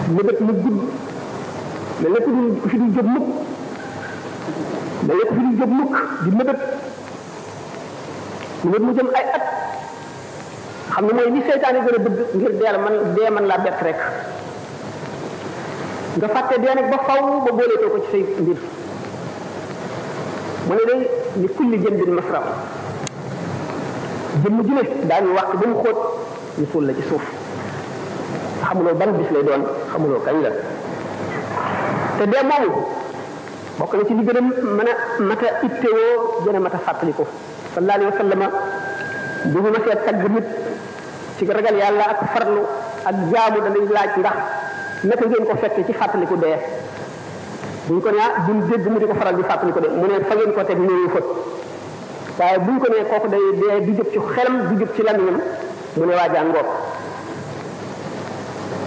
mébét mu gudd mel ne ku fi du jóg mukk mel ne ku fi du jóg mukk di mébét mu jëm ay at xam ne mooy li seytaane gën a bëgg ngir dee man laa bett rek nga fàtte dee nag ba faw ba booleetoo ko ci say mbir mu ne day li kulli jëmbin masra jëmm ju ne daañu wax ba mu xóot ñu suul la ci suuf xamuloo ban bis lay doon xamuloo kañ la te dee moomu bokk na ci li gën a mën a mat a ittewoo gën a mat a fàttaliku sallallahu alayhi wa sallama bu ma seet tagg nit ci ragal yàlla ak farlu ak jaamu dañuy laaj ndax naka ngeen ko fekkee ci fàttaliku dee buñ ko nee duñ dégg mu di ko faral di fàttaliku de mu ne fa ngeen ko teg ñëwee fët waaye buñ ko nee kooku day dee du jóg ci xelam du jóg ci lamiñam mu ne waajaa ngoog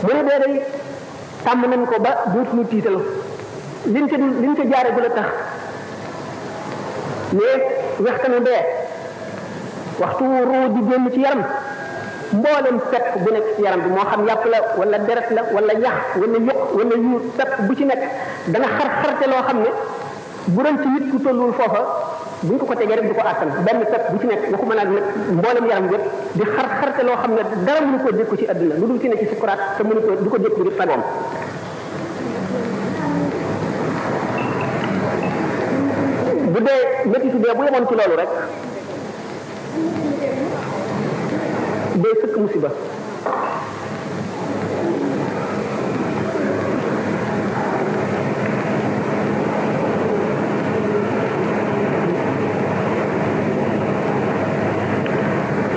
mu ne dee day tàmm nañ ko ba dootuñu tiital liñ ca jaare bu la tax mais waxtanu dee waxtu ruu di génn ci yaram mboolem pepp bu nekk ci yaram bi moo xam yàpp la wala deret la wala yax wala yëq wala yuur pepp bu ci nekk dana xarte loo xam ne bu doon ci nit ku tollul foofa buñ ko tegee rek du ko àttan benn pepp bu ci nekk waxuma nag mboolem yaram yëpp di xarte loo xam ne dara mënu koo dékku ci àdduna lu dul ci ne ci sukuraat te mënu ko du ko dékku di sagoom bu dee métti dee bu yemoon ci loolu rek day sëkk musiba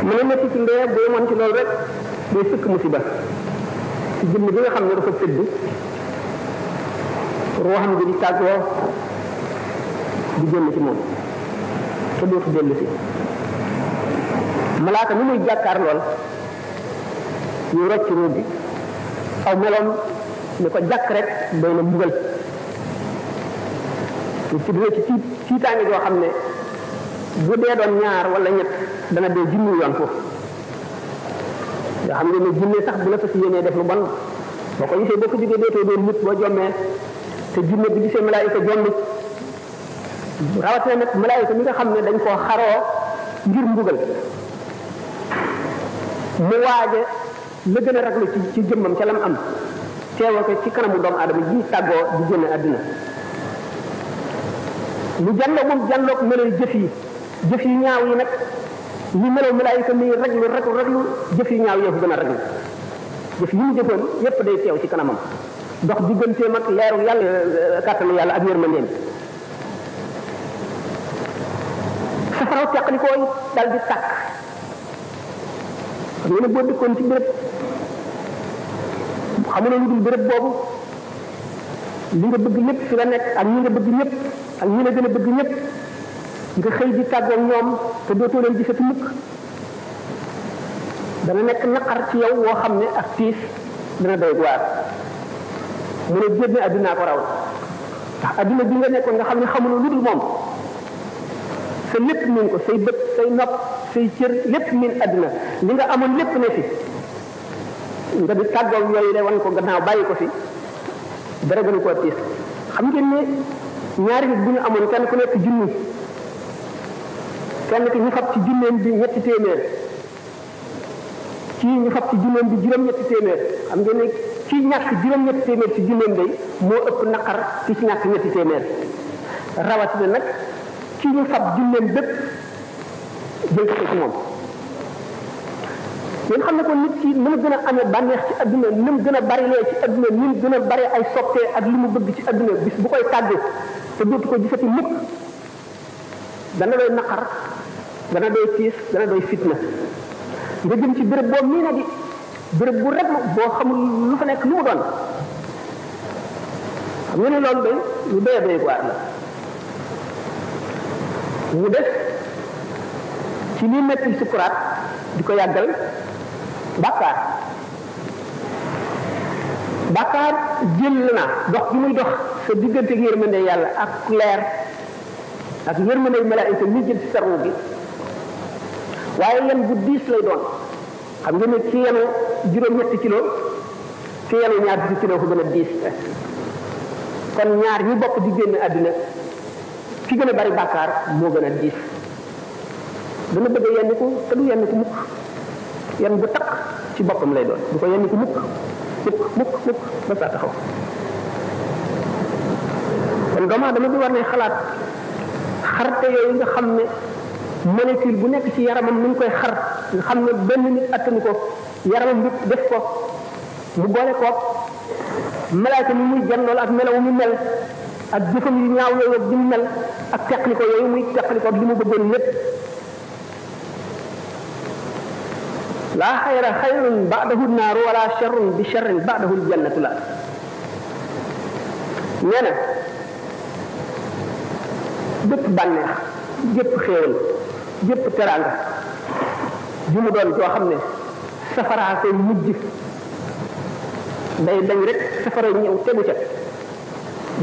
mu ne métti ci ndee bu yemoon ci loolu rek day sëkk musiba ci jëmm bi nga xam ne dafa tëdd ruuxam gi di tàggoo di génn ci moom te dootu dellu si malaaka ni muy jàkkaar lool ñu rocc ruux bi aw meloom ne ko jàkk rek doy na mbugal ñu ci dina ci tiitaange joo xam ne bu dee doon ñaar wala ñett dana dee junni yoon foofu yoo xam ne jinne sax bu la fas yéenee def lu bon boo ko gisee boo ko jógee dootoo doon nit boo jommee te jinne bi gisee malaayika jommi rawatina nag malaayika mi nga xam ne dañ koo xaroo ngir mbugal mu waaje la gën a raglu ci jëmmam ca lam am teewal ko ci kanamu doomu aadama ji tàggoo di génn àdduna lu jàlloo moom jàlloog meloy jëf yi ñaaw yi nag li melow malaayika mi raglu jëf yi ñaaw yëpp gën a raglu jëf yi mu jëfoon yépp day teew ci kanamam dox digganteem ak leeru yàlla kàttanu yàlla ak yërmandeem safaraw teqlikooy dal di tàkk xam nga ne boo dëkkoon ci béréb xamu ne lu dul béréb boobu li nga bëgg lépp fi la nekk ak ñi nga bëgg ñëpp ak ñi la gën a bëgg ñëpp nga xëy di tàggoog ñoom te dootoo leen gisati mukk dana nekk naqar ci yow woo xam ne ak tiis dana doy waar mu ne génne addunaa ko raw ndax adduna bi nga nekkoon nga xam ne xamuloo lu dul moom sa lépp miin ko say bët say nopp say cër lépp miin adduna li nga amoon lépp ne fi nga di tàggoog yooyu le wan ko gannaaw bàyyi ko fi dara gënu koo tiis xam ngeen ne ñaari nit bu ñu amoon kenn ku nekk junni kenn ki ñu fab ci junneem bi ñetti téeméer kii ñu fab ci junneem bi juróom-ñetti téeméer xam ngeen ne kii ñàkk juróom-ñetti téeméer ci junneem day moo ëpp naqar ki ci ñàkk ñetti téeméer rawatina nag kii ñu fab junneem bépp jël ko ci moom ngeen xam ne ko nit ki ni mu gën a amee bànneex ci adduna ni mu gën a bari lee ci adduna ni mu gën a bari ay soppee ak li mu bëgg ci adduna bis bu koy tàggu te dootu ko gisati mukk dana doy naqar dana doy tiis dana doy fitna nga jëm ci béréb boo mii na di béréb bu rek boo xamul lu fa nekk lu mu doon xam nga ne loolu day lu doy doy waar la mu def ci li metti sukuraat di ko yàggal bàkkaar jël na dox bi muy dox sa diggante ak yërmande yàlla ak leer ak yërmande malaayika mi jël ci sarwu bi waaye yan bu diis lay doon xam nga ne ci yenu juróom-ñetti kilo ki yenu ñaar fukki kilo ko gën a diis kon ñaar ñu bokk di génn àddina ki gën a bari bàkkaar moo gën a diis dana bëgg a yenn ko te du yenn ko mukk yenn bu takk ci boppam lay doon du ko yenn ko mukk ba saa taxaw kon doomu aadama bi war ne xalaat xarte yooyu nga xam ne molécule bu nekk ci yaramam ni ñu koy xar nga xam ne benn nit attanu ko yaramam bi def ko mu boole ko malaaka mi muy janlool ak melaw mi mel ak jëfam yu ñaaw yooyu ak di mu mel ak teqliko yooyu muy teqliko ak li mu bëggoon lépp laa xayra xayrun ba'dahu naaru wala sharrun bi sharrin ba'dahu aljannatu la nee na bépp bànneex gépp xéewal gépp teraanga ju mu doon joo xam ne safaraa koy mujj day dañ rek safara ñëw tegu ca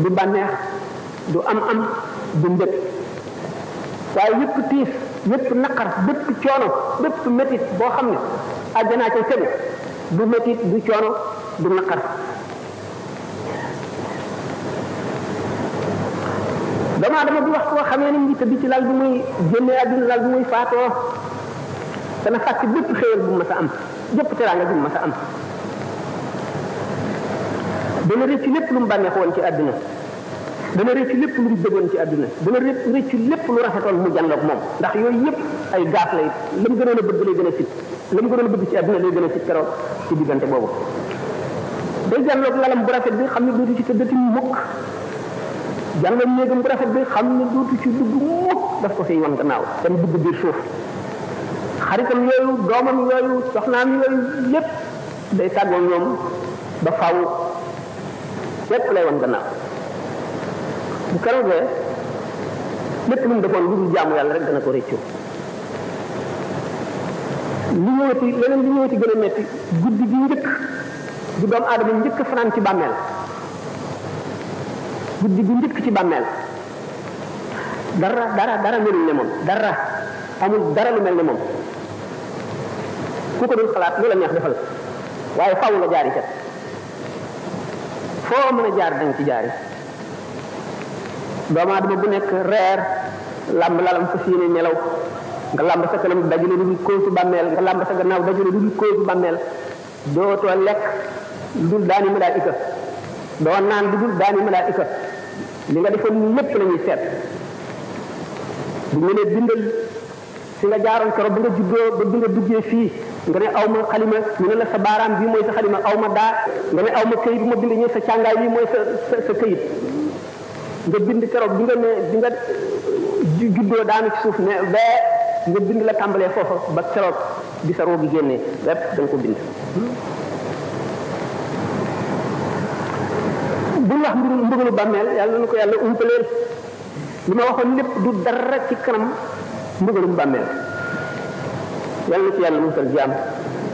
du bànneex du am du mbëg waaye yépp tiis yépp naqar bépp coono bépp métit boo xam ne àjjanaa ca tegu du métit du coono du naqar doomu aadama bi wax koo xamee ni ngi tëdd ci lal bi muy génnee àdduna lal bi muy faatoo dana fàtte bépp xéewal bu mas a am bépp teraanga bu mas a am dana rëcc lépp lu mu bànneexoo woon ci àdduna dana rëcc lépp lu mu bëggoon ci àdduna dana rëcc lépp lu rafetoon mu jànloog moom ndax yooyu yëpp ay gaaf lay la mu gënoon a bëgg lay gën a sit la mu gënoon a bëgg ci àdduna lay gën a sit keroog ci diggante boobu day jànloog lalam bu rafet bi xam ne dootu ci tëddati mukk jànloog néegam bu rafet bi xam ne dootu ci dugg mukk daf ko fiy wan gannaaw dem dugg biir suuf xaritam yooyu doomam yooyu soxnaam yooyu lépp day tàggoo ñoom ba faaw lépp lay wan gannaaw bu keroogee lépp lu mu defoon lu dul jaamu yàlla rek dana ko réccu li ñëwati leneen li ñëwati gën a metti guddi gi njëkk bu doomu aadama njëkk fanaan ci bàmmeel guddi gi njëkk ci bàmmeel dara melul ne moom dara amul dara lu mel ne moom ku ko dul xalaat lu la neex defal waaye faaw nga jaari cat foo mën a jaar danga ci jaari doomu aadama bu nekk reer làmb lalam fas yéene nelaw nga làmb sa kanam dajale lu dul kóosu bàmmeel nga làmb sa gannaaw dajale lu dul kóosu bàmmeel dootoo lekk lu dul daani malaayika doo naan lu dul daani malaayika li nga defoon lépp la ñuy seet bu ñu nee bindal fi nga jaaroon keroog ba nga juddoo ba bi nga duggee fii nga ne aw ma xalima ñu ne la sa baaraam bii mooy sa xalima aw ma daa nga ne aw ma këyit bu ma bind ñu sa càngaay bii mooy sa këyit nga bind keroog bi nga ne bi nga juddoo daanu ci suuf ne bee nga bind la tàmbalee foofa ba keroog bi sa roo gi génnee lépp da nga ko bind buñ wax mbugalu bàmmeel yàlla na ko yàlla umpaleel li ma waxoon lépp du dara ci kanam mbugalum bàmmeel yàlla na ci yàlla musal jaam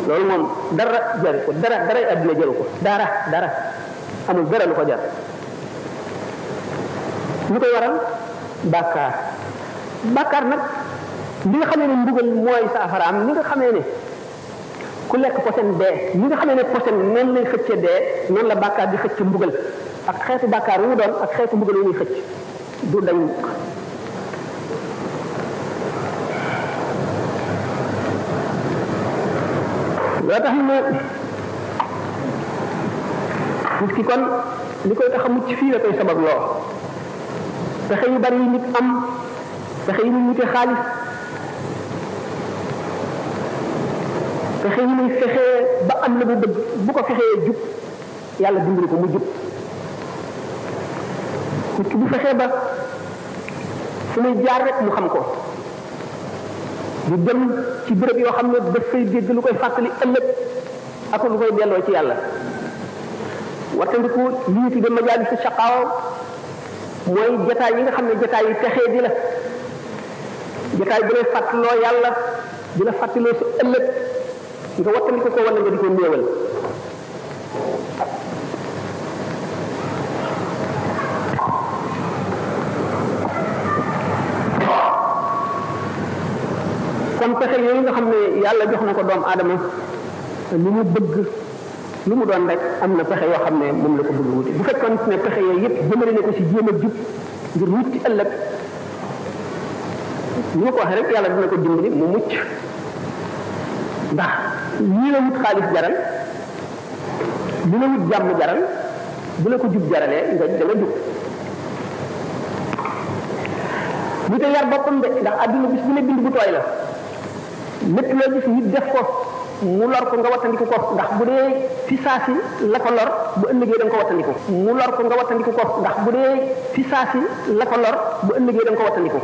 loolu moom dara jaru ko dara adduna jaru ko dara amul dara lu ko jar lu koy waral bàkkaar nag li nga xamee ne mbugal mooy saafaraam ni nga xamee ne ku lekk posen dee ni nga xamee ne posen noonu lay xëcce dee noonu la bàkkaar di xëcc mbugal ak xeetu bàkkaar wu mu doon ak xeetu mbugal wu muy xëcc du dañ loo tax ne nit ki kon li koy tax a mucc fii la koy sabab loo pexe yu bari yi nit am pexe yi muy wute xaalis pexe yi muy fexee ba am la bu bëgg bu ko fexee jub yàlla dimbali ko mu jub nit ki bu fexee ba fu muy jaar rek mu xam ko di dem ci béréb yoo xam ne daf fay dégg lu koy fàttali ëllëg ak lu koy delloo ci yàlla wattandiku li ñu tudde majaalisu shaqaawa mooy jataay yi nga xam ne jataay yi texee di la jataay bu lay fàttaloo yàlla di la fàttaloo sa ëllëg nga wattandiku ko wala nga di ko néewal kon pexe yooyu nga xam ne yàlla jox na ko doomu aadama li mu bëgg lu mu doon rek am na pexe yoo xam ne moom la ko bëgg wuti bu fekkoon ne pexe yooyu yëpp jëmale ne ko si jéem a jub ngir mucc ëllëg ñu ma ko waxee rek yàlla dina ko dimbali mu mucc ndax lii la wut xaalis jaral li la wut jàmm jaral bu la ko jub jaralee nga danga jub bu te yar boppam de ndax adduna bis bu ne bind bu tooy la lépp loo gis nit def ko mu lor ko nga wattandiku ko ndax bu dee fi saasi la ko lor bu ëllëgee da nga ko wattandiku mu lor ko nga wattandiku ko ndax bu dee fi saasi la ko lor bu ëllëgee da nga ko wattandiku